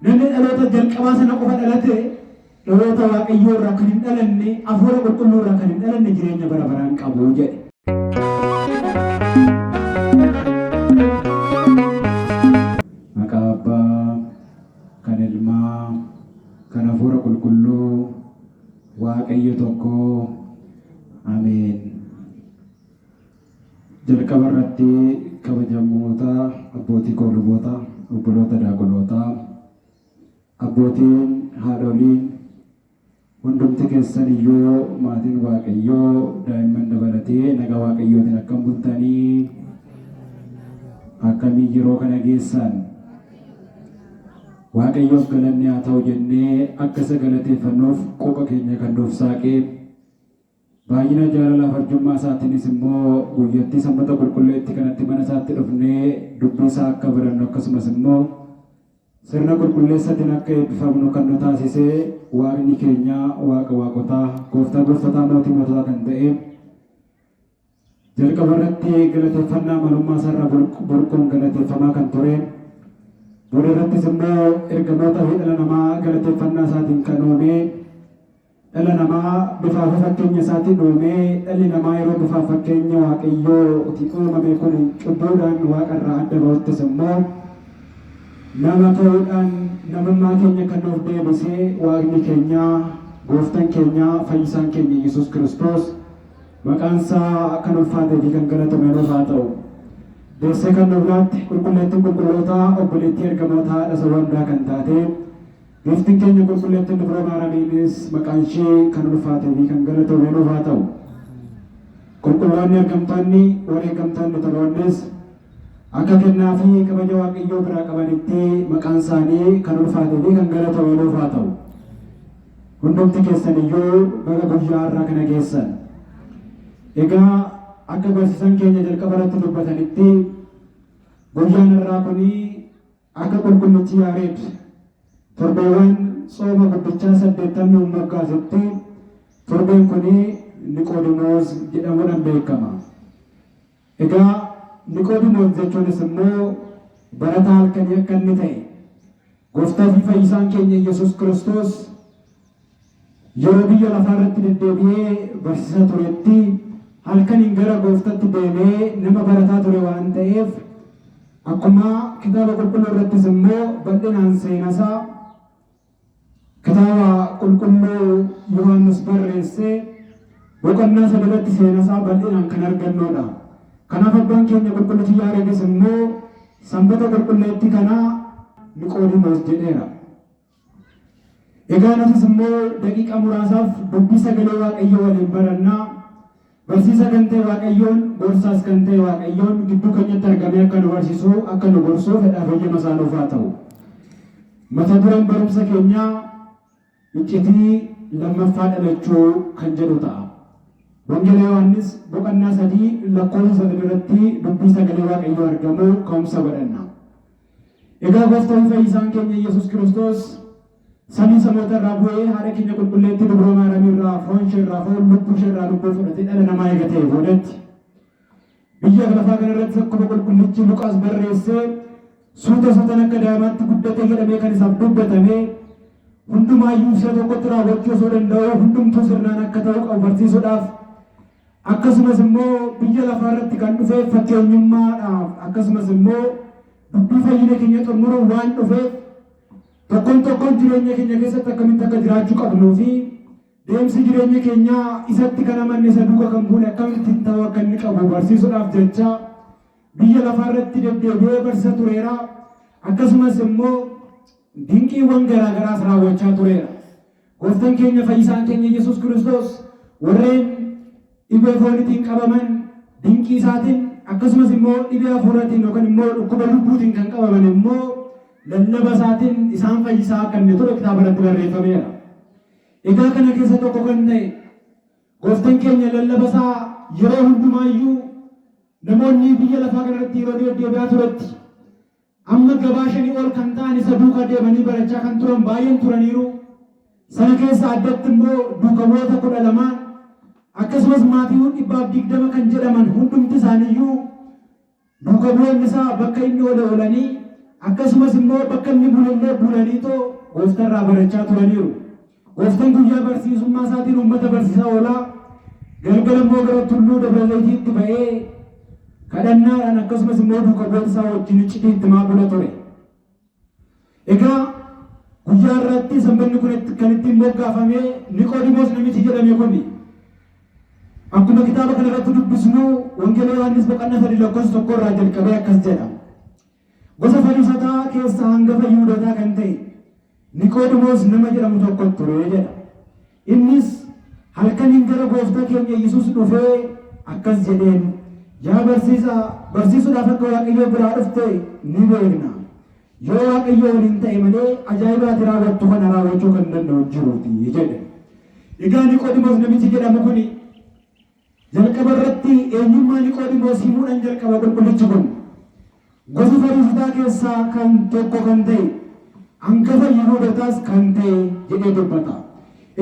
Namni dhaloota jalqabaa sana qofa dhalate dhaloota Waaqayyoo irraa kan hin dhalanne, hafuura qulqulluu irraa kan hin dhalanne jireenya bara baraa hin qabu jedhe. Maqaa Abbaa, kan Ilmaa, kan Hafuura Qulqulluu, Waaqayyo tokko. Ameen. Jalqaba irratti kabajamoota abbootii koo luboota, obboloota daaqonootaa, abbootiin, haadholiin, hundumti keessan iyyuu maatiin Waaqayyoo daa'imman dabalatee nagaa Waaqayyootiin akkam bultanii akkamii yeroo kana geessan? Waaqayyoof galanni haa ta'u jennee akka isa galateeffannuuf quuqa keenya kan nuuf saaqee Baay'ina jaalalaaf arjummaa isaatiinis immoo guyyattii Sanbata Qulqulleetti kanatti mana isaatti dhufnee dubbii isaa akka barannu akkasumas immoo sirna qulqulleessatiin akka eebbifamnu kan nu taasise Waaqni keenya Waaqa waaqotaa, Gooftaa gooftotaa, Mootii moototaa kan ta'e jalqaba irratti galateeffannaa malummaa isaarraa burquun galateeffamaa kan ture booda irrattis immoo ergamoota fi dhala namaa galateeffannaa isaatiin kan uume Dhala namaa bifaa fi fakkeenya isaatiin uumee, dhalli namaa yeroo bifaa fi fakkeenya Waaqayyootiin uumame kun cubbuudhaan Waaqa irraa adda ba'uttis immoo nama ta'uudhaan namummaa keenya kan nuuf deebise Waaqni keenya, Gooftan keenya, Fayyisaan keenya Yesuus Kiristoos maqaan isaa kan ulfaatee fi kan galatome nuuf haa ta'u. Deessee kan nuuf laatte qulqulleettiin qulqullootaa, obboleettii ergamootaa, haadha saba hundaa kan taate Giiftiin keenya Qulqulleettiin Dubroo Maaramiinis maqaan ishee kan ulfaatee fi kan galatoome nuuf haa ta'u. Qulqulloonni ergamtoonni, wareegamtoonni toloonnis akka kennaa fi kabaja Waaqayyoo biraa qabanitti maqaan isaanii kan ulfaatee fi kan galatoome nuuf haa ta'u. Hundumti keessan iyyuu baga guyyaa har'aa kana geessan. Egaa akka barsiisan keenya jalqaba irratti dubbatanitti guyyaan har'aa kuni Akka Qulqullichi Yaareed torbeewwan tsooma guddichaa saddeettan nuuf moggaasetti torbeen kun Niqoodimoos jedhamuudhaan beekama. Egaa Niqoodimoos jechuunis immoo barataa halkanii akka inni ta'e Gooftaa fi Fayyisaan keenya Iyyasuus Kiristoos yeroo biyya lafaa irratti deddeebi'ee barsiisaa turetti halkaniin gara Gooftatti deemee nama barataa ture waan ta'eef akkuma kitaaba qulqulluu irrattis immoo bal'inaan seenasaa kitaaba qulqulluu Yohaannis barreesse boqonnaa 3 irratti seenasaa bal'inaan kan argannuudha. Kanaaf abbaan keenya qulqullichi Yaareedis immoo sanbata qulqulleettii kana Niqoodimoos jedheera. Egaa nutis immoo daqiiqaa muraasaaf dubbii sagalee Waaqayyoo waliin baranna. Barsiisa kan ta'e Waaqayyoon, gorsaas kan ta'e Waaqayyoon gidduu keenyatti argamee akka nu barsiisu, akka nu gorsu fedhaaf eeyyama isaa nuuf haa ta'u. Mata dureen barumsa keenyaa iccitii lammaffaa dhalachuu kan jedhu ta'a. Wangeela Yohaannis boqonnaa 3 lakkoofsa 9 irratti dubbii sagalee Waaqayyoo argamu ka'umsa godhanna. Egaa Gooftaa fi Fayyisaan keenya Yesuus Kiristoos samii samoota irraa bu'ee haadha keenya qulqulleettii Dubroo Maaramii irraa foon ishee irraa foon lubbuu ishee irraa lubbuu fudhatee dhala namaa eega ta'e boodatti biyya lafaa kana irratti akkuma qulqullichi Luqaas barreessee suuta suutaan akka daa'imaatti guddate jedhamee kan isaaf dubbatame hundumaayyuu si'a tokkotti raawwachuu osoo danda'uu hundumtuu sirnaan akka ta'uu qabu barsiisuudhaaf Akkasumas immoo biyya lafaa irratti kan dhufeef fakkeenyummaadhaaf akkasumas immoo dubbii fayyina keenya xumuruuf waan dhufeef tokkoon tokkoon jireenya keenya keessatti akkamitti akka jiraachuu qabnuu fi deemsi jireenya keenyaa isatti kan amanne isa duuka kan buune akkamitti ta'uu akka inni qabu barsiisuudhaaf jecha biyya lafaa irratti deddeebi'ee barsiisa tureera. Akkasumas immoo dinqiiwwan garaa garaas raawwachaa tureera. Gooftan keenya fayyisaan keenya Yesuus Kiristoos warreen dhibee foonitiin qabaman dinqii isaatiin akkasumas immoo dhibee hafuuratiin yookaan immoo dhukkuba lubbuutiin kan qabaman immoo lallaba isaatiin isaan fayyisaa akka inni ture kitaaba irratti barreeffameera. Egaa kana keessa tokko kan ta'e gooftan keenya lallaba isaa yeroo hundumaayyuu namoonni biyya lafaa kanarratti yeroo deddeebi'aa turetti Amma gabaa shanii ol kan ta'an isa duukaa deemanii barachaa kan turan baay'een turaniiru. Sana keessa addatti immoo duuka bu'oota 12n akkasumas maatiiwwan 120 kan jedhaman hundumti isaaniiyyuu duuka bu'oonni isaa bakka inni oole oolanii Akkasumas immoo bakka inni bulellee bulaniitoo gooftarraa barachaa turaniiru. Gooftaan guyyaa barsiisummaa isaatiin uummata barsiisaa oolaa, galgala immoo gara tulluu Dabra Zayitiitti ba'ee kadhannaadhaan akkasumas immoo duuka bu'oota isaa wajjin iccitii itti himaa bula ture. Egaa guyyaa irratti sanbanni kun kan ittiin moggaafame Niqoodimoos namichi jedhame kuni akkuma kitaaba kana irratti dubbisnu Wangeela Yohaannis boqonnaa 3 lakkoofsa 1 irraa jalqabee akkas jedha. Gosa Fariisotaa keessaa hangafa Yihuudootaa kan ta'e Niqoodimoos nama jedhamu tokko ture jedha. Innis halkaniin gara gooftaa keenya Yesuus dhufee akkas jedheen, Yaa barsiisaa, barsiisuudhaaf akka Waaqayyoo biraa dhufte ni beekna. Yoo Waaqayyo waliin ta'e malee ajaa'iba ati raawwattu kana raawwachuu kan danda'u hin jiruuti jedhe. Egaa Niqoodimoos namichi jedhamu kuni Jalqaba irratti eenyummaa Niqoodimoos himuudhaan jalqaba qulqullichi kun. Gosa Fariisotaa keessaa kan tokko kan ta'e, angafa Yihuudotaas kan ta'e jedhee dubbata.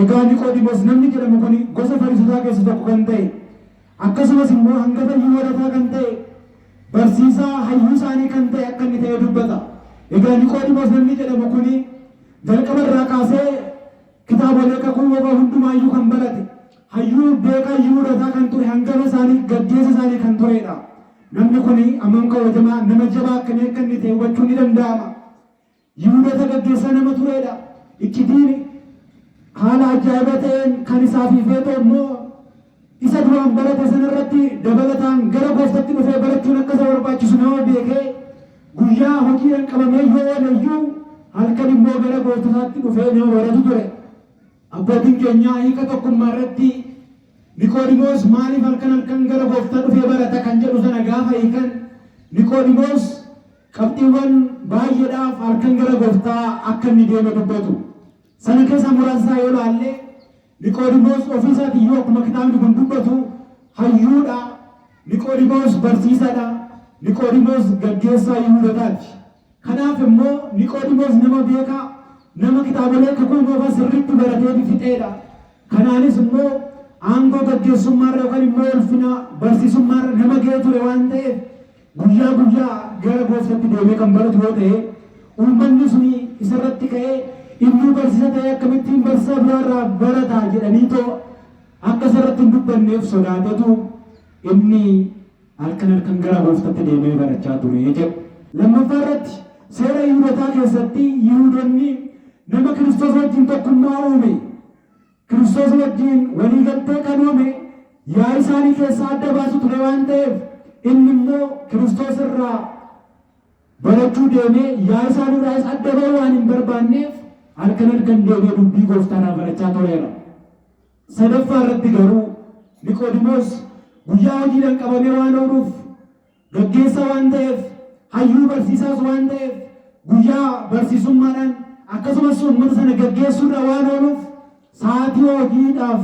Egaa Niqoodimoos namni jedhamu kun gosa Fariisotaa keessa tokko kan ta'e, akkasumas immoo hangafa Yihuudotaa kan ta'e, barsiisaa hayyuu isaanii kan ta'e akka inni ta'e dubbata. Egaa Niqoodimoos namni jedhamu kun jalqaba irraa kaasee kitaabolee kakuu moofaa hundumaayyuu kan barate, hayyuu beekaa Yihuudotaa kan ture, hangafa isaanii, gaggeessa isaanii kan tureedha. Namni kun hammam kabajamaa, nama jabaa akkamii akka inni ta'e hubachuun ni danda'ama. Yihuudota gaggeessaa nama tureedha. Iccitiin haala ajaa'iba ta'een kan isaaf ifeetoo immoo isa duraan barate sanarratti dabalataan gara gooftatti dhufee barachuun akka isa barbaachisu nama beekee guyyaa hojiidhaan qabamee yoo oole iyyuu halkan immoo gara gooftasaatti dhufee nama baratu ture. Abbootiin keenya hiika tokkummaa irratti Niqoodimoos maaliif halkan halkan gara gooftaa dhufee barata kan jedhu sana gaafa hiikan, Niqoodimoos qabxiiwwan baay'eedhaaf halkan gara gooftaa akka inni deeme dubbatu. Sana keessaa muraasa isaa yoo ilaalle, Niqoodimoos ofii isaatii iyyuu akkuma kitaabni kun dubbatu hayyuudha. Niqoodimoos barsiisaadha. Niqoodimoos gaggeessaa Yihuudotaati. Kanaaf immoo Niqoodimoos nama beekaa, nama kitaabolee kakuu moofaa sirriitti baratee fixeedha. Kanaanis immoo aangoo gaggeessummaarra yookaan immoo ulfina barsiisummaarra nama ga'ee ture waan ta'eef guyyaa guyyaa gara gooftatti deemee kan baratu yoo ta'e, uummanni suni isarratti ka'ee innuu barsiisa ta'ee akkamittiin barsiisaa biraarraa barata jedhaniitoo akka isarratti hin dubbanneef sodaatetu inni halkan halkan gara gooftatti deemee barachaa ture jedhu. Lammaffaa irratti seera Yihuudotaa keessatti Yihuudonni nama Kiristoos wajjin tokkummaa uume, Kiristoos wajjin walii galtee kan uume yaa'ii isaanii keessaa adda baasu ture waan ta'eef inni immoo Kiristoos irraa barachuu deemee yaa'ii isaanii irraayis adda ba'uu waan hin barbaanneef halkan halkan deemee dubbii gooftaarraa barachaa tureera. Sadaffaa irratti garuu Niqoodimoos guyyaa hojiidhaan qabamee waan ooluuf, gaggeessaa waan ta'eef, hayyuu barsiisaas waan ta'eef, guyyaa barsiisummaadhaan akkasumas uummata sana gaggeessuurra waan ooluuf sa'aatii hojiidhaaf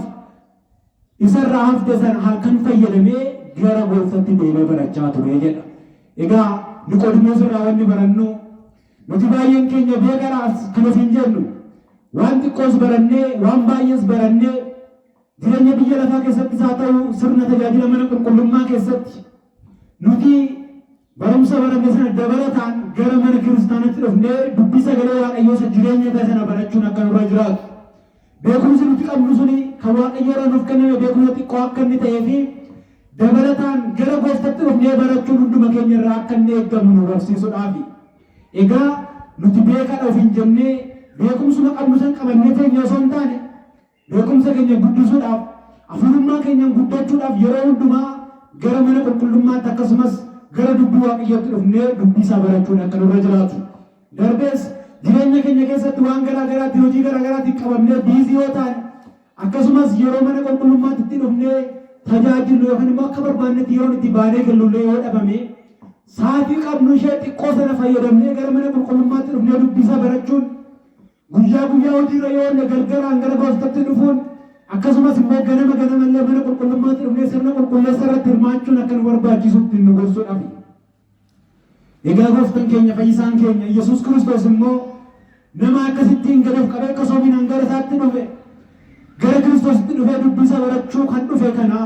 isarraa hafte sana halkan fayyadamee gara gooftatti deemee barachaa ture jedha. Egaa Niqoodimoos irraa wanni barannu, nuti baay'een keenya beekadhaas kan ofiin jennu, waan xiqqoos barannee waan baay'ees barannee jireenya biyya lafaa keessattis haa ta'u sirna tajaajila mana qulqullummaa keessatti nuti barumsa baranne sana dabalataan gara mana kiristaanatti dhufnee dubbii sagalee Waaqayyoo isa jireenya ta'e sana barachuun akka nurra jiraatu. Beekumsi nuti qabnu suni kan Waaqayyo irraa nuuf kenname beekumsa xiqqoo akka inni ta'ee fi dabalataan gara gooftatti dhufnee barachuun hunduma keenya irraa akka inni eeggamu nu barsiisuudhaafi. Egaa nuti beekaadha ofiin jennee beekumsuma qabnu san qabannee teenya osoo hin taane, beekumsa keenya guddisuudhaaf, hafuurummaa keenyaan guddachuudhaaf yeroo hundumaa gara mana qulqullummaatti akkasumas gara dubbii Waaqayyootti dhufnee dubbii isaa barachuun akka nurra jiraatu. Darbees jireenya keenya keessatti waan garaa garaatiin, hojii garaa garaatiin qabamnee busy yoo taane, akkasumas yeroo mana qulqullummaatti itti dhufnee tajaajillu yookaan immoo akka barbaannetti yeroon itti baanee gallullee yoo dhabame, sa'aatii qabnu ishee xiqqoo sana fayyadamnee gara mana qulqullummaatti dhufnee dubbii isaa barachuun, guyyaa guyyaa hojiirra yoo oolle galgalaan gara gooftatti dhufuun, akkasumas immoo ganama ganamallee mana qulqullummaatti dhufnee sirna qulqulleessa irratti hirmaachuun akka nu barbaachisutti nu gorsuudhaafi. Egaa gooftan keenya fayyisaan keenya Yesuus Kiristoos immoo nama akkasittiin gad of qabee akka soominaan gara isaatti dhufe, gara Kiristoositti dhufee dubbii isa barachuu kan dhufe kana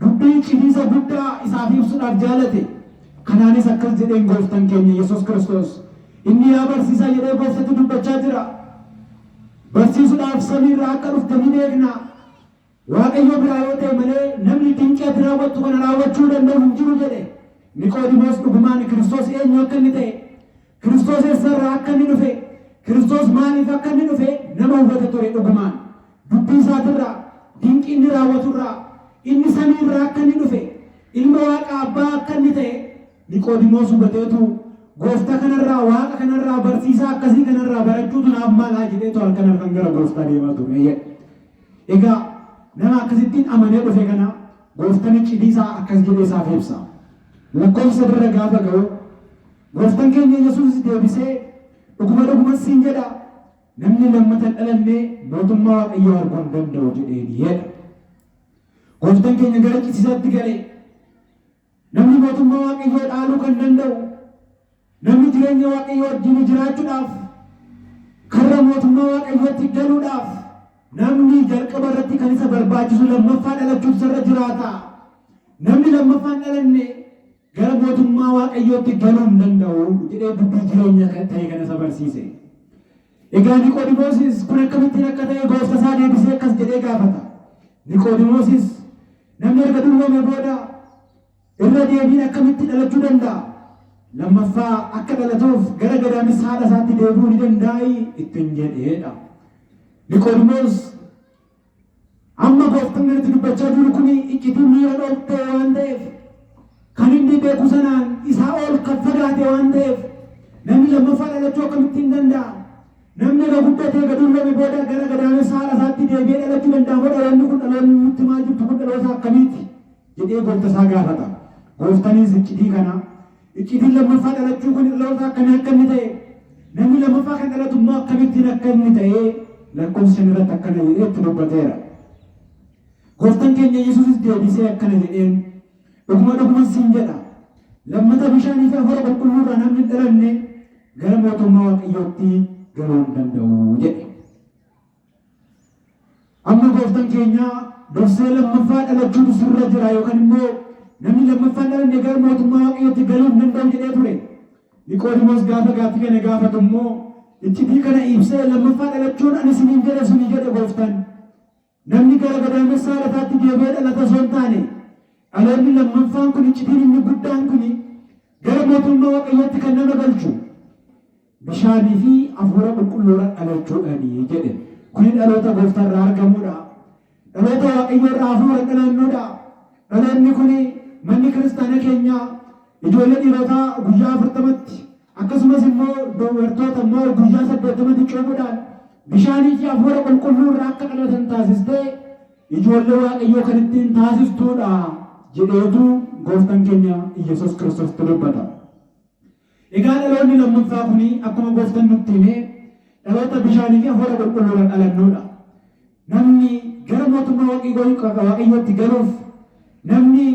dubbii cimiisa guddaa isaaf ibsuudhaaf jaalate. Kanaanis akkas jedheen gooftan keenya Yesuus Kiristoos. Inni yaa barsiisaa jedhee gooftatti dubbachaa jira. Barsiisuudhaaf samiirraa akka dhufte ni beekna. Waaqayyo biraa yoo ta'e malee namni dinqii ati raawwattu kana raawwachuu danda'u hin jiru jedhe. Niqoodimoos dhugumaan Kiristoos eenyu akka inni ta'e, Kiristoos eessarraa akka inni dhufe, Kiristoos maaliif akka inni dhufe nama hubate ture dhugumaan. Dubbii isaatirraa, dinqii inni raawwaturraa, inni samiirraa akka inni dhufe, ilma Waaqa Abbaa akka inni ta'e Niqoodimoos hubateetu Gooftaa kanarraa, Waaqa kanarraa, barsiisaa akkasii kanarraa barachuutu naaf malaa jedheetu halkan halkan gara Gooftaa deemaa ture jedhe. Egaa nama akkasittiin amanee dhufe kana Gooftan iccitii isaa akkas jedhee isaaf ibsa. Lakkoofsa irra gaafa ga'u Gooftan keenya Yesuusis deebisee dhuguma dhuguman siin jedha namni lammata hin dhalanne mootummaa Waaqayyoo arguu hin danda'u jedheen jedha. Gooftan keenya gara iccitiisaatti gale. Namni mootummaa Waaqayyoo dhaaluu kan danda'u, namni jireenya Waaqayyoo wajjin jiraachuudhaaf, karra mootummaa Waaqayyootti galuudhaaf, namni jalqaba irratti kan isa barbaachisu lammaffaa dhalachuutu isarra jiraata. Namni lammaffaa hin dhalanne gara mootummaa Waaqayyootti galuu hin danda'u jedhee dubbii jireenya ta'e kana isa barsiise. Egaa Niqoodimoosis kun akkamittiin akka ta'e goofta isaa deebisee akkas jedhee gaafata. Niqoodimoosis Namni erga dulloome booda irra deebiin akkamitti dhalachuu danda'a? Lammaffaa akka dhalatuuf gara gadaamessa haadha isaatti deebi'uu ni danda'aayi? Ittiin jedheedha. Niqoodimoos amma gooftaan kanatti dubbachaa jiru kun iccitii miira dhoofte waan ta'eef kan inni beeku sanaan isaa ol kan fagaate waan ta'eef namni lammaffaa dhalachuu akkamittiin danda'a? Namni erga guddatee erga dulloome booda gara gadaamessa haadha isaatti deebi'ee dhalachuu danda'a moo dhaloonni kun dhaloonni nutti himaa jirtu kun dhaloota akkamiiti? jedhee goofta isaa gaafata. Gooftaniis iccitii kana iccitiin lammaffaa dhalachuu kun dhaloota akkamii akka inni ta'e namni lammaffaa kan dhalatu immoo akkamittiin akka inni ta'e lakkoofsa 5 irratti akkana jedhee itti dubbateera. Gooftan keenya Yesuusis deebisee akkana jedheen Dhuguma dhuguman siin jedha, lammata bishaanii fi Hafuura Qulqulluu irraa namni hin dhalanne gara mootummaa Waaqayyootti galuu hin danda'u jedhe. Amma gooftan keenya dursee lammaffaa dhalachuutu sirra jira yookaan immoo namni lammaffaa hin dhalanne gara mootummaa Waaqayyootti galuu hin danda'u jedhee ture. Niqoodimoos gaafa gaaffii kana gaafatu immoo iccitii kana ibsee lammaffaa dhalachuun ani isiniin jedhe suni jedhe gooftan. Namni gara gadaamessa haadha isaatti deebi'ee dhalata osoo hin taane, dhaloonni lammaffaan kun iccitiin inni guddaan kun gara mootummaa Waaqayyootti kan nama galchu bishaanii fi hafuura qulqulluurra dhalachuudhaani jedhe. Kuni dhaloota gooftaa irraa argamuudha. Dhaloota Waaqayyoo irraa hafuura dhalannuudha. Dhaloonni kun manni kiristaana keenyaa ijoollee dhiirotaa guyyaa 40tti Akkasumas immoo dubartoota immoo guyyaa 80tti cuuphuudhaan bishaanii fi hafuura qulqulluu irraa akka dhalatan taasistee ijoollee Waaqayyoo kan ittiin taasistuudha jedheetu gooftaan keenya Iyyasuus Kiristoositti dubbata. Egaa dhaloonni lammaffaa kun akkuma gooftaan nutti hime dhaloota bishaanii fi hafuura qulqulluu irraa dhalannuudha. Namni gara mootummaa Waaqayyootti galuuf, namni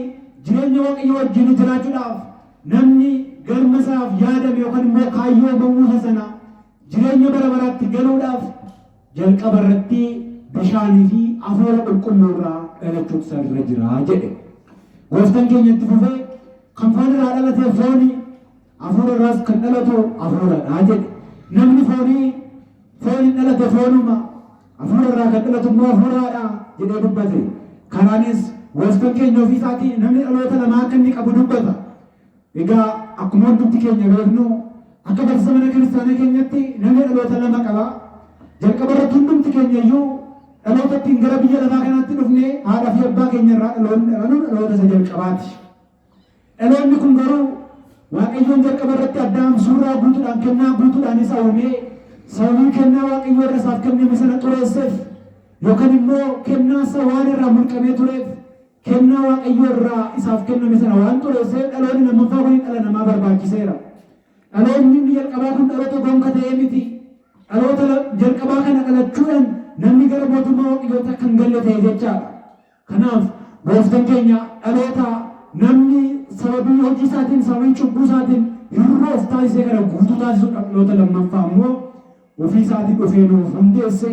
jireenya Waaqayyoo wajjin jiraachuudhaaf, namni galma isaaf yaadame yookaan immoo kaayyoo uumamuu isa sana jireenya bara baraatti galuudhaaf jalqaba irratti bishaanii fi hafuura qulqulluu irraa dhalachuutu isa irra jira jedhe. Gooftaan keenya itti fufee kan foon irraa dhalate fooni, hafuura irraas kan dhalatu hafuuradha jedhe. Namni foonii fooniin dhalate foonuma, hafuura irraa kan dhalatu immoo hafuuraadha jedhee dubbate. Kanaanis gooftaan keenya ofii isaatii namni dhaloota lamaa akka inni qabu dubbata. Egaa akkuma hundumti keenya beeknu akka barsiisa mana kiristaanaa keenyatti namni dhaloota lama qaba. Jalqaba irratti hundumti keenya iyyuu dhaloota ittiin gara biyya lafaa kanaatti dhufne haadha fi abbaa keenya irraa dhaloonni dhalannu dhaloota isa jalqabaati. Dhaloonni kun garuu Waaqayyoon jalqaba irratti Addaam suuraa guutuudhaan kennaa guutuudhaan isa uumee sababii kennaa Waaqayyoo irra isaaf kenname sana xureesseef yookaan immoo kennaa isa waan irraa mulqamee tureef kennaa Waaqayyoo irraa isaaf kenname sana waan xureesseef dhaloonni lammaffaa kun dhala namaa barbaachiseera. Dhaloonni inni jalqabaa kun dhaloota gonka ta'ee miti. Dhaloota jalqabaa kana dhalachuudhaan namni gara mootummaa Waaqayyootti akka hin galle ta'e jechaadha. Kanaaf Gooftan keenya dhaloota namni sababii hojii isaatiin, sababii cubbuu isaatiin hir'uu of taasisee kana guutuu taasisuudhaaf dhaloota lammaffaa immoo ofii isaatii dhufee nuuf hundeesse.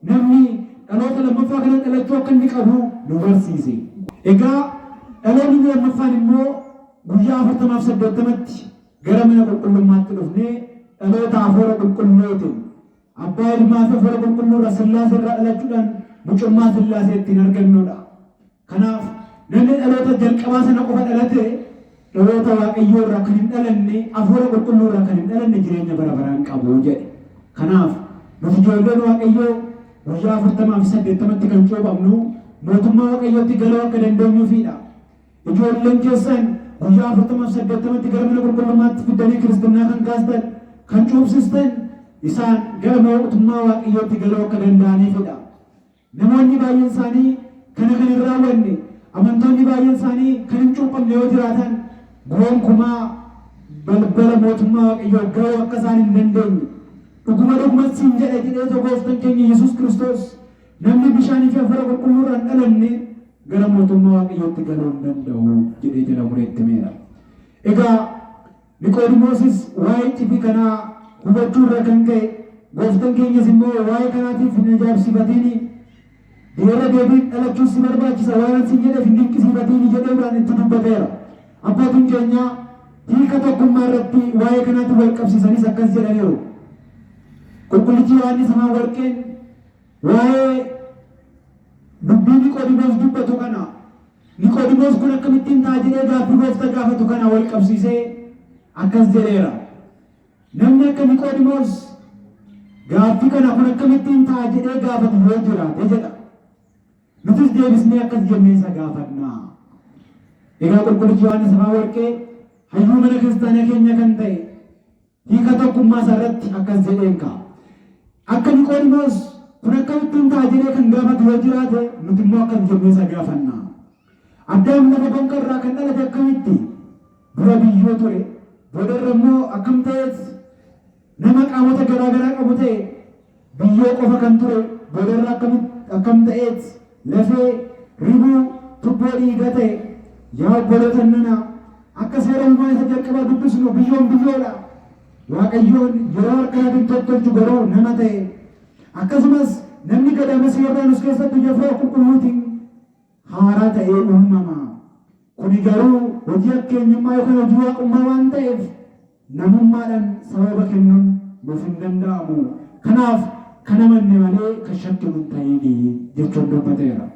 Namni dhaloota lammaffaa kana dhalachuu akka inni qabu nu barsiise. Egaa dhaloonni inni lammaffaan immoo guyyaa 40f 80tti gara mana qulqullummaatti dhufnee dhaloota Hafuura Qulqulluutiin Abbaa Ilmaa fi Hafuura Qulqulluu irraa Sillaasee irraa dhalachuudhaan mucummaa Sillaasee ittiin argannudha. Kanaaf namni dhaloota jalqabaa sana qofa dhalate dhaloota Waaqayyoo irraa kan hin dhalanne Hafuura Qulqulluu irraa kan hin dhalanne jireenya bara baraa hin qabu jedhe. Kanaaf nuti ijoolleen Waaqayyoo guyyaa 40 fi 80tti kan cuuphamnu mootummaa Waaqayyootti galuu akka dandeenyuufidha. Ijoolleen keessan guyyaa 40 fi 80tti gara mana qulqullummaatti fiddanii kiristinnaa kan kaastan, kan cuubsistan isaan gara mootummaa Waaqayyootti galuu akka danda'aniifidha. Namoonni baay'een isaanii kana kan hin raawwanne, amantoonni baay'een isaanii kan hin cuuphamne yoo jiraatan gonkumaa balbala mootummaa Waaqayyoo ga'uu akka isaan hin dandeenye. Dhuguma dhuguman siin jedha jedheetoo gooftan keenya Yesuus Kiristoos namni bishaanii fi hafuura qulqulluu irraa hin dhalanne gara mootummaa Waaqayyootti galuu hin danda'u jedhee jala muree itti himeera. Egaa Niqoodimoosis waa'ee iccitii kanaa hubachuu irra kan ka'e gooftan keenyas immoo waa'ee kanaatiif hin ajaa'ibsiifatiini irra deebiin dhalachuun si barbaachisa waan sin jedheef hin dinqisiifatiini jedhuudhaan itti dubbateera. Abbootiin keenya hiika tokkummaa irratti waa'ee kanaatiin wal qabsiisanis akkas jedhaniiru. Qulqullichi Yohaannis Afaan Warqeen waa'ee dubbii Niqoodimoos dubbatu kana Niqoodimoos kun akkamittiin ta'a jedhee gaaffii gooftaa gaafatu kana wal qabsiisee akkas jedheera. Namni akka Niqoodimoos gaaffii kana kun akkamittiin ta'a jedhee gaafatu yoo jiraate jedha. Nutis deebisnee akkas jennee isa gaafanna. Egaa qulqullichi Yohaannis Afaan Warqee hayyuu mana kiristaanaa keenya kan ta'e hiika tokkummaa isaa irratti akkas jedheen ka'a. Akka Niqoodimoos kun akkamittiin ta'a jedhee kan gaafatu yoo jiraate nuti immoo akkas jennee isa gaafanna. Addaam lafa gonka irraa kan dhalate akkamitti? Dura biyyoo ture, booda irra immoo akkam ta'eet nama qaamota garaa garaa qabu ta'e biyyoo qofa kan ture booda irra akkam ta'eet lafee, ribuu, tubboo dhiigaa ta'e. Yaa obboloota nana, akka seera uumaa isa jalqabaa dubbisnu biyyoon biyyoodha. Waaqayyoon yeroo harka isaatiin tottolchu garuu nama ta'e. Akkasumas namni gadaamessa Yordaanos keessatti hojii hafuura qulqulluutiin haaraa ta'ee uumama. Kuni garuu hojii akkeenyummaa yookaan hojii waaqummaa waan ta'eef namummaadhaan sababa kennuun nuuf hin danda'amu. Kanaaf kan amanne malee kan shakkinu hin ta'ini jechuun dubbateera.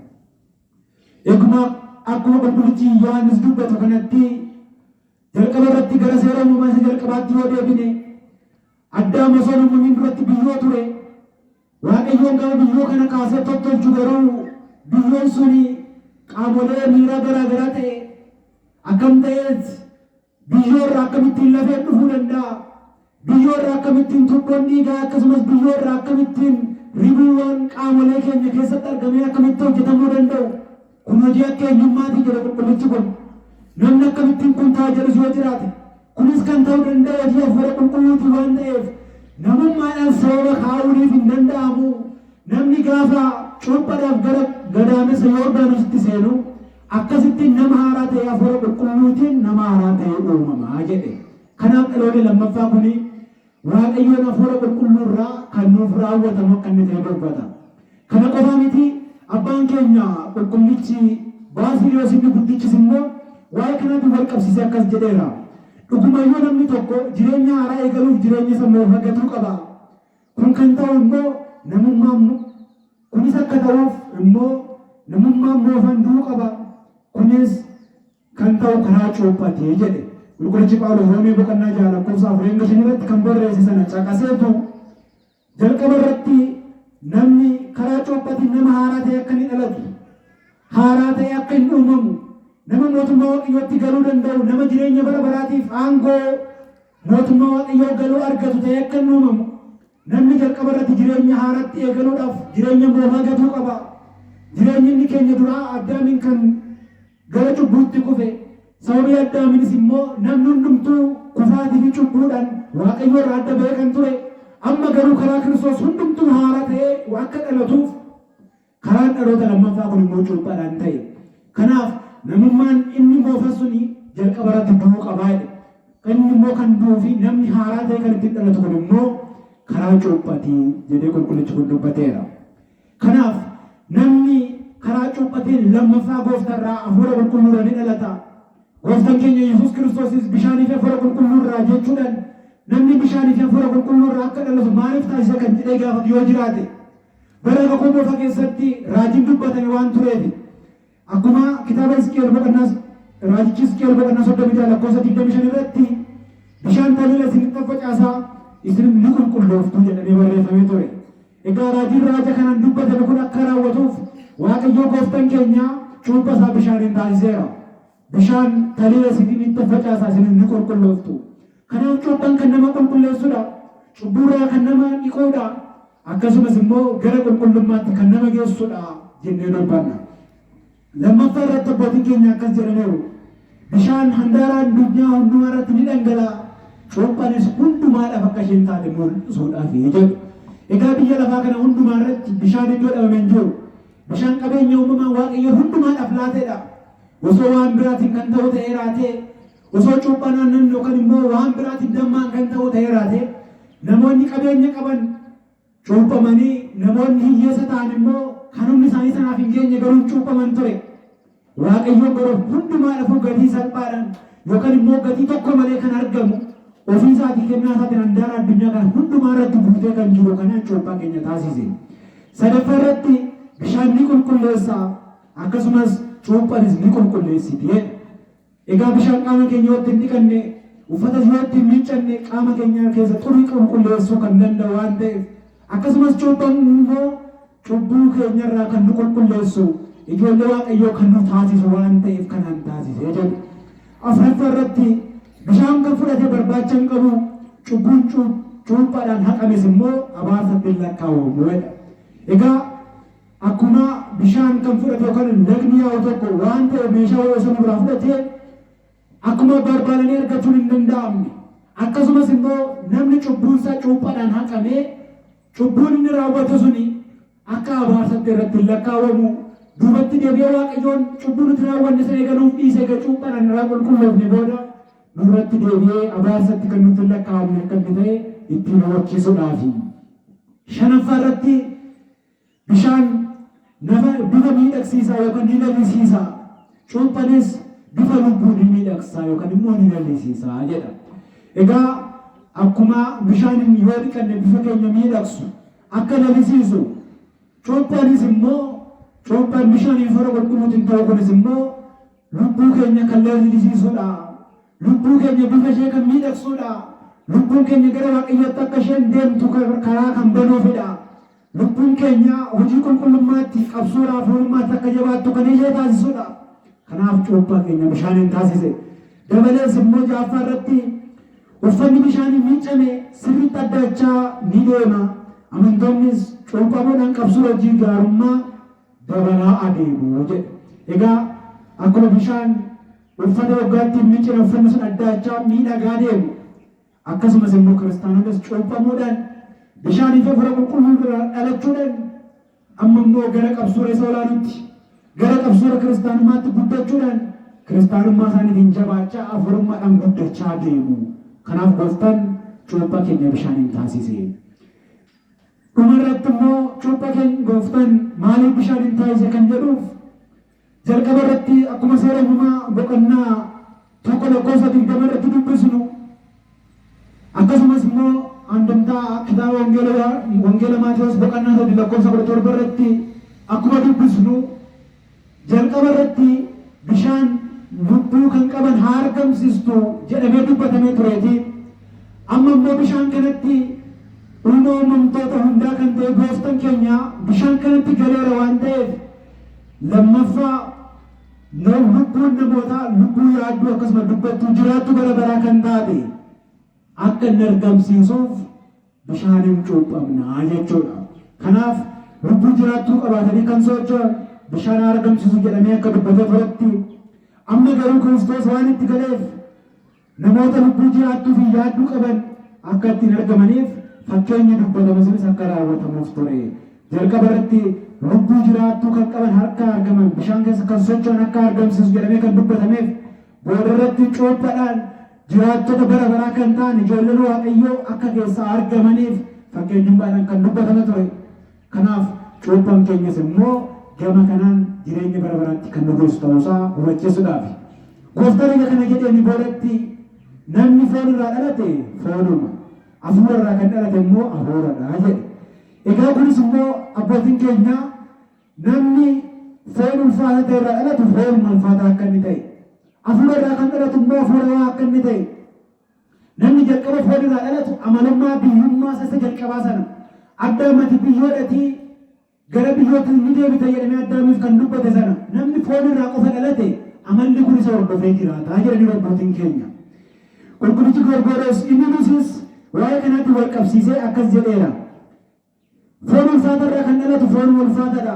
Eeguma akkuma qulqullichi Yohaannis dubbatu kanatti jalqaba irratti gara seera uumamaa isa jalqabaatti yoo deebine Addaam osoo hin uumamin duratti biyyoo ture. Waaqayyoon gama biyyoo kana kaasee tottolchu garuu biyyoon suni qaamolee miiraa garaa garaa ta'e akkam ta'eet biyyoo irraa akkamittiin lafeen dhufuu danda'a? Biyyoo irraa akkamittiin tubboon dhiigaa akkasumas biyyoo irraa akkamittiin ribuuwwan qaamolee keenya keessatti argamee akkamitti hojjetamuu danda'u? Kun hojii akka eenyummaatii jedhe qulqullichi kun. Namni akkamittiin kun ta'a jedhus yoo jiraate, kunis kan ta'uu danda'u hojii hafuura qulqulluutiin waan ta'eef namummaadhaan sababa kaa'uuniif hin danda'amu. Namni gaafa cuuphadhaaf gara gadaamessa Yordaanositti seenu akkasittiin nama haaraa ta'ee hafuura qulqulluutiin nama haaraa ta'ee uumama jedhe. Kanaaf dhaloonni lammaffaa kuni Waaqayyoon hafuura qulqulluu irraa kan nuuf raawwatamu akka inni ta'e dubbata. Kana qofaa miti abbaan keenya qulqullichi Baasiliyoos inni guddichis immoo waa'ee kanaatiin wal qabsiisee akkas jedheera. Dhugumayyuu namni tokko jireenya haaraa eegaluuf jireenya isa moofaa gatuu qaba. Kun kan ta'u immoo namummaan kunis akka ta'uuf immoo namummaan moofaan du'uu qaba. Kunis kan ta'u karaa cuuphaati jedhe. Qulqullichi Phaawulos Roomee boqonnaa 6 lakkoofsa 4 hanga 5 irratti kan barreesse sana caqaseetu jalqaba irratti namni karaa cuuphatiin nama haaraa ta'e akka inni dhalatu, haaraa ta'e akka inni uumamu, nama mootummaa Waaqayyootti galuu danda'u, nama jireenya bara baraatiif aangoo mootummaa Waaqayyoo galuu argatu ta'e akka inni uumamu, namni jalqaba irratti jireenya haaratti eegaluudhaaf jireenya moofaa gatuu qaba. Jireenyi inni keenya duraa Addaamiin kan gara cubbuutti kufe. Sababii Addaamiinis immoo namni hundumtuu kufaatii fi cubbuudhaan Waaqayyo irraa adda ba'ee kan ture, amma garuu karaa Kiristoos hundumtuu haaraa ta'ee akka dhalatuuf karaan dhaloota lammaffaa kun immoo cuuphaadhaan ta'e. Kanaaf namummaan inni moofa suni jalqaba irratti du'uu qabaa jedhe. Inni immoo kan du'uu fi namni haaraa ta'e kan ittiin dhalatu kun immoo karaa cuuphaati jedhee qulqullichi kun dubbateera. Kanaaf namni karaa cuuphateen lammaffaa gooftarraa hafuura qulqulluurraa ni dhalata. Gooftaan keenya Yesuus Kiristoosis bishaanii fi hafuura qulqulluurraa jechuudhaan Namni bishaanii fi hafuura qulqulluu irraa akka dhalatu maaliif taasise kan jedhee gaafatu yoo jiraate, bara kakuu moofaa keessatti raajiin dubbatame waan tureef, akkuma kitaaba Hisqi'eel boqonnaa, raajichi Hisqi'eel boqonnaa 36 lakkoofsa 25 irratti, "Bishaan taliila isinitti facaasaa, isin ni qulqullooftu" jedhamee barreeffamee ture. Egaa raajiin raaja kanaan dubbatame kun akka raawwatuuf Waaqayyo gooftaan keenya cuuphaa isaa bishaaniin taasiseera. "Bishaan taliila isinitti facaasaa, isin ni qulqullooftu." Kanaaf cuuphaan kan nama qulqulleessudha. Cubbuurraa kan nama dhiquudha. Akkasumas immoo gara qulqullummaatti kan nama geessudha jennee dubbanna. Lammaffaa irratti abbootiin keenya akkas jedhaniiru. Bishaan handaara addunyaa hundumaa irratti ni dhangala'a. Cuuphaanis hundumaadhaaf akka isheen taate mul'isuudhaaf jedhu. Egaa biyya lafaa kana hundumaa irratti bishaan iddoo dhabame hin jiru. Bishaan qabeenya uumamaa Waaqayyo hundumaadhaaf laateedha. Osoo waan biraatiin kan ta'u ta'ee raatee, osoo cuuphaan aannan yookaan immoo waan biraatiin dammaan kan ta'u ta'ee raatee, namoonni qabeenya qaban cuuphamanii, namoonni hiyyeessa ta'an immoo kan humni isaanii sanaaf hin geenye garuu cuuphaman ture. Waaqayyoon garuu hundumaadhaafuu gatii salphaadhaan yookaan immoo gatii tokko malee kan argamu, ofii isaatii kennaa isaatiin handaara addunyaa kana hundumaa irratti guutee kan jiru kanaan cuuphaa keenya taasise. Sadaffaa irratti bishaan ni qulqulleessa, akkasumas cuuphaanis ni qulqulleessiti. Egaa bishaan qaama keenya yoo ittiin dhiqanne, uffata yoo ittiin miiccanne, qaama keenya keessa xurii qulqulleessuu kan danda'u waan ta'eef, akkasumas cuuphaan immoo cubbuu keenyarraa kan nu qulqulleessu, ijoollee Waaqayyoo kan nu taasisu waan ta'eef kanaan taasise jedhu. Afuraffaa irratti bishaan kan fudhate barbaacha hin qabu, cubbuun cuuphaadhaan haqames immoo abaarsatti hin lakkaa'amu jedha. Egaa akkuma bishaan kan fudhate yookaan lagni yaa'u tokko waan ta'e meeshaa wayii osoo biraa fudhatee akkuma barbaadanii argachuun hin danda'amne, akkasumas immoo namni cubbuunsaa cuuphaadhaan haqamee, cubbuun inni raawwatu suni akka abaarsatti irratti hin lakkaawwamu. Duubatti deebi'ee Waaqayyoon cubbuu nuti raawwanne sana eegaluuf dhiise, egaa cuuphaadhaan irraa qulqulloofne booda nurratti deebi'ee abaarsatti kan nutti hin lakkaawamne akka inni ta'e ittiin hubachiisuudhaafi. Shanaffaa irratti bishaan nafa bifa miidhagsiisaa yookaan ni lalisiisa. Cuuphanis bifa lubbuu ni miidhagsa yookaan immoo ni lalisiisa jedha. Egaa akkuma bishaan yoo dhiqanne bifa keenya miidhagsu, akka lalisiisu, cuuphaanis immoo, cuuphaan bishaanii hafuura qulqulluutiin ta'u kunis immoo lubbuu keenya kan lalisiisudha. Lubbuu keenya bifa ishee kan miidhagsudha. Lubbuun keenya gara Waaqayyootti akka isheen deemtu karaa kan banuufidha. Lubbuun keenya hojii qulqullummaatti, qabsoodhaaf, hafuurummaatti akka jabaattu kan ishee taasisudha. Kanaaf cuuphaa keenya bishaaniin taasise. Dabalees immoo ja'affaa irratti uffanni bishaaniin miiccame sirriitti addaachaa ni deema. Amantoonnis cuuphamuudhaan qabsoo hojii gaarummaa dabalaa adeemu jedhe. Egaa akkuma bishaan uffata waggaatti miiccine uffanni sun addaachaa miidhagaa deemu, akkasumas immoo kiristaanonnis cuuphamuudhaan bishaanii fi hafuura qulqulluu irraa dhalachuudhaan amma immoo gara qabsuura isa olaanutti, gara qabsuura kiristaanummaatti guddachuudhaan, kiristaanummaa isaaniitiin jabaachaa, hafuurummaadhaan guddachaa deemu. Kanaaf gooftaan cuuphaa keenya bishaaniin taasise. Dhumarratti immoo cuuphaa keenya gooftaan maaliif bishaaniin taasise kan jedhuuf, jalqaba irratti akkuma Seera Uumamaa boqonnaa 1 lakkoofsa 20 irratti dubbisnu, akkasumas immoo handamtaa kitaaba wangeela Maatewos boqonnaa 3 lakkoofsa 17 irratti akkuma dubbisnu, jalqaba irratti bishaan lubbuu kan qaban haa argamsiistu jedhamee dubbatamee tureeti. Amma immoo bishaan kanatti uuma uumamtoota hundaa kan ta'e gooftaan keenya bishaan kanatti galeera waan ta'eef, lammaffaa lubbuun namootaa lubbuu yaadduu akkasuma dubbattuu jiraattu bara baraa kan taate akka inni argamsiisuuf bishaaniin cuuphamnaa jechuudha. Kanaaf lubbuu jiraattuu qabaatanii kan socho'an bishaan argamsiisu jedhamee akka dubbatee turetti, amma garuu Kiristoos waan itti galeef namoota lubbuu jiraattuu fi yaadduu qaban akka ittiin argamaniif fakkeenyi dubbatame sunis akka raawwatamuuf ture. Jalqaba irratti lubbuu jiraattuu kan qaban harka argaman, bishaan keessa kan socho'an akka argamsiisu jedhamee kan dubbatameef, booda irratti cuuphaadhaan jiraattota bara baraa kan ta'an ijoolleen Waaqayyoo akka keessaa argamaniif fakkeenyummaadhaan kan dubbatame ture. Kanaaf cuuphaan keenyas immoo gama kanaan jireenya bara baraatti kan nu geessu ta'uusaa hubachiisuudhaaf. Gooftaan egaa kana jedheen boodatti, namni foon irraa dhalate foonuma. Hafuura irraa kan dhalate immoo hafuuradha jedhe. Egaa kunis immoo abbootiin keenya namni foon ulfaata ta'e irraa dhalatu foon ulfaataa akka inni ta'e, hafuura irraa kan dhalatu immoo hafuurawaa akka inni ta'e, namni jalqaba foon irraa dhalatu amalummaa biyyummaa isa jalqabaa sana Addaam ati biyyoodhatii gara biyyootti ni deebita jedhamee Addaamiif kan dubbate sana namni foon irraa qofa dhalate amalli kun isa hordofee jiraata jedhaniiru abbootiin keenya. Qulqullichi Gorgooriyoos inni nusis waa'ee kanaatti wal qabsiisee akkas jedheera. Foon ulfaata irraa kan dhalatu foon ulfaatadha.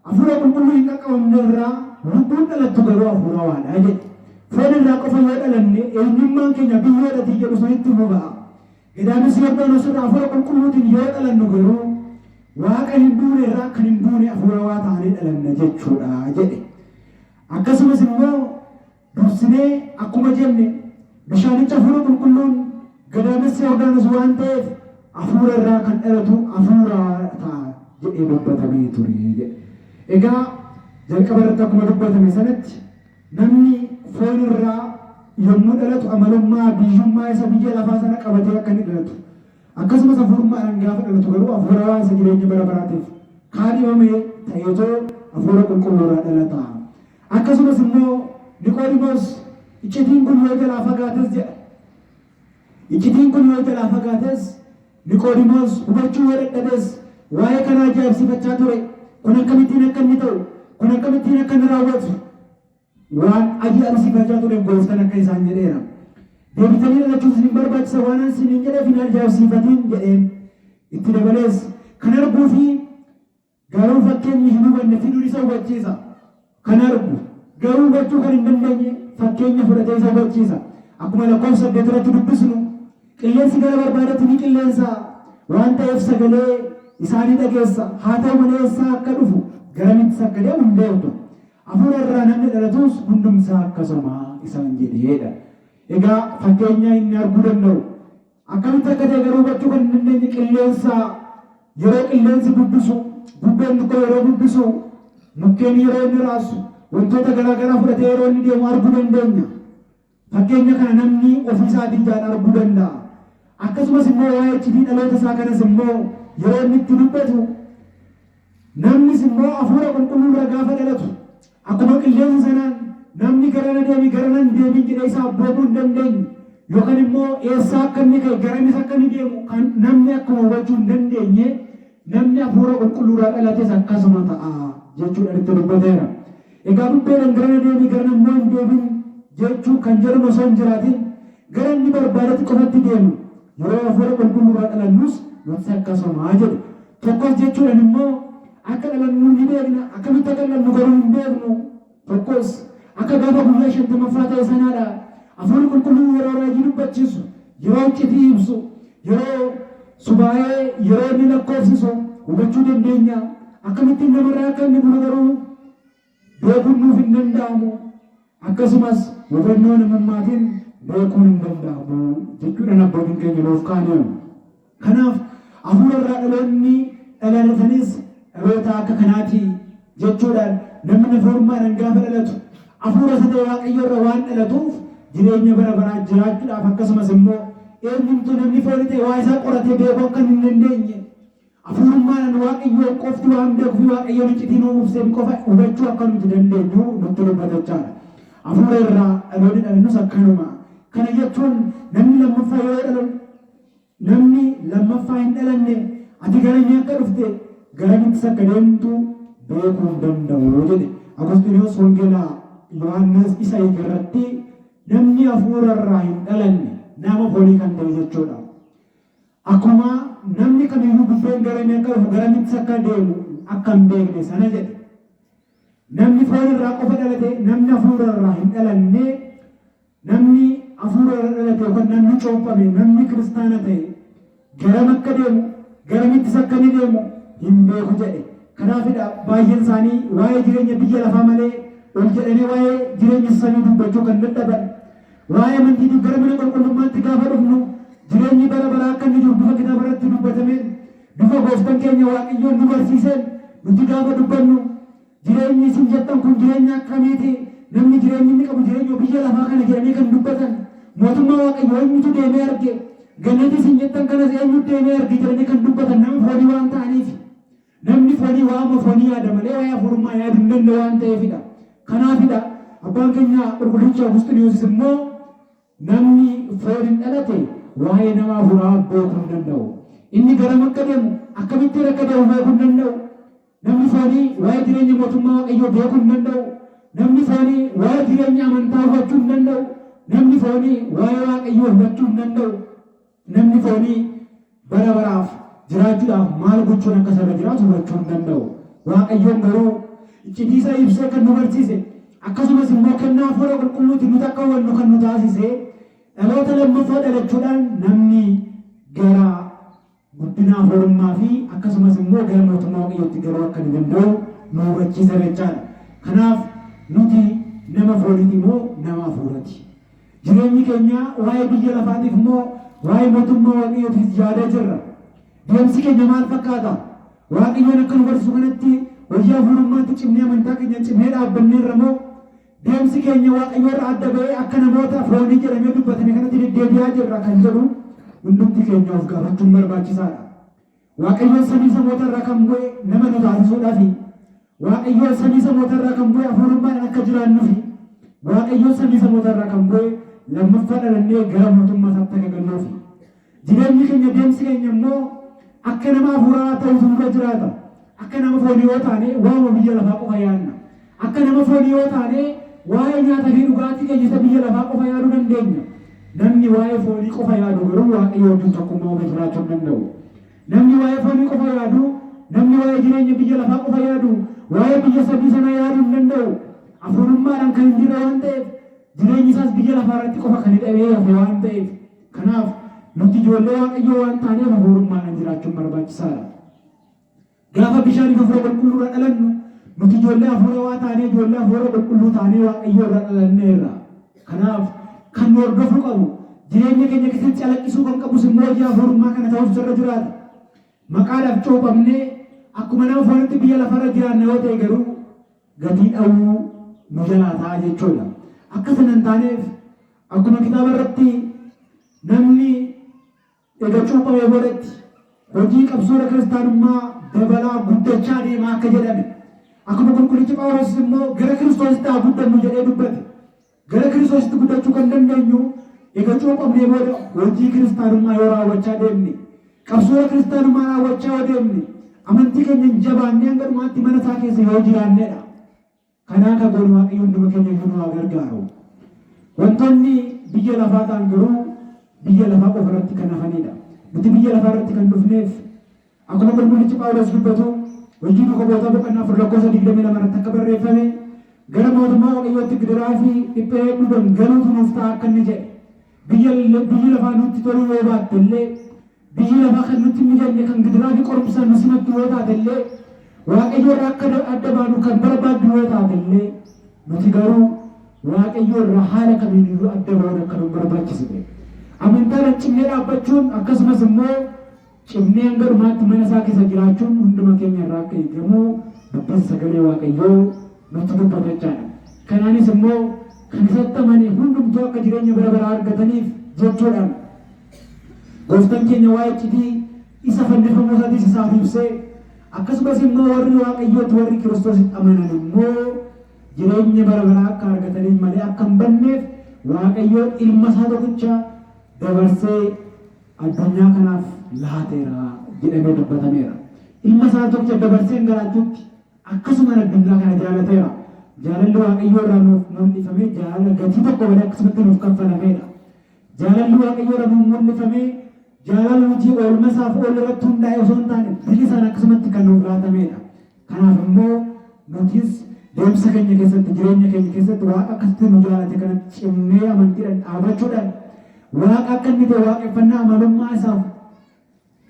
Hafuura qulqulluu hin qaqqabamne irraa lubbuun dhalattu garuu hafuurawaadha jedhe. Foon irraa qofa yoo dhalanne eenyummaan keenya biyyoodhatii jedhu sunitti fufa'a. Gadaamessi Yordaanos irraa hafuura qulqulluutiin yoo dhalannu garuu Waaqa hin duune irraa kan hin duune hafuurawaa taanee dhalanna jechuudha jedhe. Akkasumas immoo dursinee akkuma jenne bishaanicha hafuura qulqulluun gadaamessi Yordaanos waan ta'eef hafuura irraa kan dhalatu hafuura ta'a jedhee dubbatamee ture jedhe. Egaa jalqaba irratti akkuma dubbatame sanatti Namni foon irraa yommuu dhalatu amalummaa biyyummaa isa biyya lafaa sana qabatee akka inni dhalatu. Akkasumas hafuurummaadhaan gaafa dhalatu garuu hafuurawaa isa jireenya bara baraatiif kaadhimame ta'eetoo hafuura qulqulluu irraa dhalata. Akkasumas immoo Niqoodimoos iccitiin kun yoo jalaa fagaates jedha. Iccitiin kun yoo jalaa fagaates Niqoodimoos hubachuu yoo dadhabes waa'ee kana ajaa'ibsiifachaa ture. Kun akkamittiin akka inni ta'u, kun akkamittiin akka inni raawwatu waan ajaa'ibsiifachaa ture gooftaan akka isaan jedheera. Deebitanii dhalachuuf isin barbaachisa waan an isiniin jedheef hin ajaa'ibsiifatiin jedheen. Itti dabalees kan arguu fi Garuu fakkeenyi hin hubanne fiduun isa hubachiisa. Kan argu, garuu hubachuu kan hin dandeenye fakkeenya fudhatee isa hubachiisa. Akkuma lakkoofsa 8 irratti dubbisnu, qilleensi gara barbaadetti ni qilleensa waan ta'eef sagalee isaa ni dhageessa. Haa ta'u malee eessaa akka dhufu, garamittis akka deemu hin beektu. Hafuura irraa namni dhalatus hundumsaa akkasuma isaan jedheedha. Egaa fakkeenya inni arguu danda'u Akkamitti akka ta'e garuu hubachuu kan hin dandeenye qilleensa yeroo qilleensi bubbisu, bubbeen xiqqoo yeroo bubbisu, mukkeen yeroo inni raasu, wantoota garaa garaa fudhatee yeroo inni deemu arguu dandeenya. Fakkeenya kana namni ofii isaatii ijaan arguu danda'a. Akkasumas immoo waa'ee iccitii dhaloota isaa kanas immoo yeroo inni itti dubbatu Namnis immoo Hafuura Qulqulluu irra gaafa dhalatu, akkuma qilleensa sanaan namni garana deemi garana hin deemin jedhee isa abboomuu hin dandeenye, yookaan immoo eessaa akka inni ka'e garamis akka inni deemu kan namni akkuma hubachuu hin dandeenye, namni Hafuura Qulqulluu irraa dhalates akkasuma ta'a jechuudhaan itti dubbateera. Egaa bubbeedhaan garana deemi garana immoo hin deemin jechuu kan jedhamu osoo hin jiraatin gara inni barbaadetti qofatti deema. Yeroo Hafuura Qulqulluu irraa dhalannus nutis akkasuma jedhe. Tokkos jechuudhaan immoo akka dhalannu ni beekna, akkamitti akka dhalannu garuu hin beeknu. Tokkos akka gaafa guyyaa 50ffaa ta'e sanaadha. Hafuurri Qulqulluun yeroo raajii dubbachiisu, yeroo iccitii ibsu, yeroo subaa'ee yeroo inni lakkoofsisu hubachuu dandeenya. Akkamittiin namarraa akka inni bulu garuu beekuun nuuf hin danda'amu. Akkasumas hubannoo namummaatiin beekuun hin danda'amu jechuudhaan abbootiin keenya nuuf kaa'aniiru. Kanaaf hafuura irraa dhaloonni dhalatanis dhaloota akka kanaati jechuudhaan namni nafoorummaadhaan gaafa dhalatu hafuura isa ta'e Waaqayyo irra waan dhalatuuf jireenya bara baraa jiraachuudhaaf akkasumas immoo eenyumtuu namni foonii ta'e waa isaa qoratee beekuu akka hin dandeenye hafuurummaadhaan Waaqayyoon qofti waan beekuu fi Waaqayyoon iccitii nuu ibseen qofa hubachuu akka nuti dandeenyu nutti dubbatachaadha. Hafuura irraa dhaloonni dhalannus akkanuma. Kana jechuun namni lammaffaa yoo dhalatu namni lammaffaa hin dhalanne ati garamii akka dhufte garamittis akka deemtu beekuu hin danda'u jedhe. Agusxiinoos Wangeela Yohaannis isa irratti namni hafuura irraa hin dhalanne nama foonii kan ta'e jechuudha. Akkuma namni kamiyyuu bubbeen garamii akka dhufu garamittis akka deemu akka hin beekne sana jedhe. Namni foon irraa qofa dhalate namni hafuura irraa hin dhalanne namni hafuura irra dhalate yookaan namni cuuphame namni kiristaana ta'e garam akka deemu garamittis akka inni deemu hin beeku jedhe. Kanaafidha baay'een isaanii waa'ee jireenya biyya lafaa malee ol jedhanii waa'ee jireenya samii dubbachuu kan dadhaban. Waa'ee amantiitiif gara mana qulqullummaatti gaafa dhufnu jireenyi bara baraa akka inni jiru bifa kitaaba irratti dubbatameen bifa gooftan keenya Waaqayyoon nu barsiiseen nuti gaafa dubbannu jireenyi isin jettan kun jireenya akkamiiti? Namni jireenyi inni qabu jireenya biyya lafaa kana jedhanii kan dubbatan mootummaa Waaqayyoo eenyutu deemee arge? Gannatii isin jettan kanas eenyu deemee arge jedhanii kan dubbatan nama foonii waan ta'aniif. Namni foonii waama foonii yaada malee waa'ee hafuurummaa yaaduu hin danda'u waan ta'eefidha. Kanaafidha abbaan keenya qulqullichi Awugusxiinoosis immoo namni fooniin dhalate waa'ee nama hafuuraa beekuu hin danda'u. Inni garam akka deemu, akkamittiin akka deemu beekuu hin danda'u. Namni foonii waa'ee jireenya mootummaa Waaqayyoo beekuu hin danda'u. Namni foonii waa'ee jireenya amantaa hubachuu hin danda'u. Namni foonii waa'ee Waaqayyoo hubachuu hin danda'u. Namni foonii bara baraaf jiraachuudhaaf maal gochuun akka isa irra jiraatu hubachuu hin danda'u. Waaqayyoon garuu iccitii isaa ibsee kan nu barsiise, akkasumas immoo kennaa hafuura qulqulluutiin nuti akka hubannu kan nu taasise, dhaloota lammaffaa dhalachuudhaan namni gara guddina hafuurummaa fi akkasumas immoo gara mootummaa Waaqayyootti galuu akka inni danda'u nu hubachiisa jechaadha. Kanaaf nuti nama fooniiti moo nama hafuurati? Jireenyi keenya waa'ee biyya lafaatiif moo waa'ee mootummaa Waaqayyootiif yaadaa jirra? Deemsi keenya maal fakkaata? Waaqayyoon akka nu barsiisu kanatti hojii hafuurummaatti cimnee amantaa keenya cimnee dhaabbanneerra moo deemsi keenya Waaqayyo irraa adda ba'ee akka namoota foonii jedhamee dubbatame kanatti deddeebi'aa jirra kan jedhu hundumti keenya of gaafachuun barbaachisaadha. Waaqayyoon samii samoota irraa kan bu'e nama nu taasisuudhaafi. Waaqayyoon samii samoota irraa kan bu'e hafuurummaadhaan akka jiraannufi. Waaqayyoon samii samoota irraa kan bu'e lammaffaa dhalannee gara mootummaa isaatti akka galluufi. Jireenyi keenya, deemsi keenya immoo akka nama hafuuraa ta'utu nurra jiraata. Akka nama foonii yoo taane waanuma biyya lafaa qofa yaadna. Akka nama foonii yoo taane waa'ee nyaata fi dhugaatii keenya isa biyya lafaa qofa yaaduu dandeenya. Namni waa'ee foonii qofa yaadu garuu Waaqayyo wajjin tokkummaa uumee jiraachuu hin danda'u. Namni waa'ee foonii qofa yaadu, namni waa'ee jireenya biyya lafaa qofa yaadu, waa'ee biyya samii sanaa yaaduu hin danda'u. Hafuurummaadhaan kan hin jirre waan ta'eef, jireenyi isaas biyya lafaa irratti qofa kan hidhamee hafe waan ta'eef. Kanaaf nuti ijoollee Waaqayyoo waan taaneef hafuurummaadhaan jiraachuun barbaachisaadha. Gaafa bishaaniif hafuura qulqulluu irraa dhalannu nuti ijoollee hafuurawaa taanee, ijoollee hafuura qulqulluu taanee Waaqayyoo irraa dhalanneerra. Kanaaf kan nu hordofuu qabu, jireenya keenya keessatti calaqqisuu kan qabus immoo hojii hafuurummaa kana ta'uuf sirra jiraata. Maqaadhaaf cuuphamnee akkuma nama foonitti biyya lafarra jiraanna yoo ta'e garuu gatii dhawuu nu jalaa ta'a jechuudha. Akka sana hin taaneef akkuma kitaaba irratti namni ega cuuphamee boodatti hojii qabsoora kiristaanummaa dabalaa guddachaa deema akka jedhame, akkuma qulqullichi Phaawulos immoo gara Kiristoositti haa guddannu jedhee dubbate. Gara Kiristoositti guddachuu kan dandeenyu ega cuuphamnee booda hojii kiristaanummaa yoo raawwachaa deemne, qabsoora kiristaanummaa raawwachaa yoo deemne, amantii keenya hin jabaannee hanga dhumaatti mana isaa keessa yoo jiraannedha. Kanaa kan goonu Waaqayyo hunduma keenya iyyuu nu haa gargaaru. Wantoonni biyya lafaa ta'an garuu biyya lafaa qofa irratti kan hafanidha. Nuti biyya lafaa irratti kan dhufneef akkuma qulqullichi Phaawulos dubbatu hojii duuka bu'ootaa boqonnaa 4 lakkoofsa 22 irratti akka barreeffame gara mootummaa Waaqayyootti gidiraa fi dhiphina hedduudhaan galuutu nuuf ta'a akka inni jedhe. Biyya biyyi lafaa nutti toluu yoo baatte illee, biyyi lafaa kan nutti hin mijanne, kan gidiraa fi qorumsaan nu simattu yoo taate illee, Waaqayyo irraa akka adda baanu kan barbaaddu yoo taate illee, nuti garuu Waaqayyo irraa haala kamiin iyyuu adda ba'uun akka nu hin barbaachisne. Amantaadhaan cimnee dhaabbachuun akkasumas immoo cimnee hanga dhumaatti mana isaa keessa jiraachuun hunduma keenya irraa akka eegamu dubbiin sagalee Waaqayyoo nutti dubbata jechaadha. Kanaanis immoo kan isatti amane hundumtuu akka jireenya bara baraa argataniif jechuudhaan Gooftaan keenya waa'ee iccitii isa fannifamuu isaatis isaaf ibsee, akkasumas immoo warri Waaqayyootti, warri Kiristoositti amanan immoo jireenya bara baraa akka argataniif malee akka hin badneef Waaqayyoon ilma isaa tokkicha dabarsee addunyaa kanaaf laateera jedhamee dubbatameera. Ilma isaa tokkicha dabarsee hanga laachuutti akkasumaan addunyaa kana jaalateera. Jaalalli Waaqayyoo irraa nuuf mul'ifame jaalala gatii tokko malee akkasumatti nuuf kaffalameedha. Jaalalli Waaqayyoo irraa nuuf mul'ifame jaalala nuti oolma isaaf oolle irratti hundaa'e osoo hin taane bilisaan akkasumatti kan nuuf laatameedha. Kanaaf immoo nutis deemsa keenya keessatti, jireenya keenya keessatti Waaqa akkasitti nu jaalate kanatti cimnee amantiidhaan dhaabachuudhaan, Waaqa akka inni ta'e waaqeffannaa amalummaa isaaf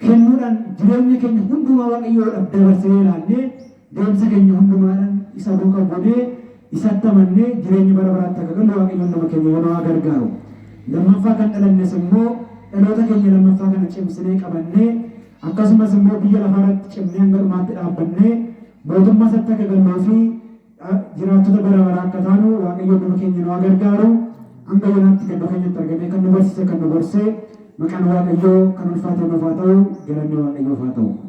kennuudhaan, jireenya keenya hundumaa Waaqayyoodhaaf dabarsinee laannee, deemsa keenya hundumaadhaan isa duuka buunee, isatti amannee jireenya bara baraatti akka gallu Waaqayyo hunduma keenya yoo nu haa gargaaru. Lammaffaa kan dhalannes immoo dhaloota keenya lammaffaa kana cimsinee qabannee, akkasumas immoo biyya lafaa irratti cimnee hanga dhumaatti dhaabbannee mootummaa isaatti akka galluu fi jiraattota bara baraa akka taanu Waaqayyo hunduma keenya nu haa gargaaru. Hanga yoonaatti gidduu keenyatti argamee kan nu barsiise, kan nu gorse, Maqaan Waaqayyoo kan ulfaate nuuf haa ta'u, galanni Waaqayyoof haa ta'u.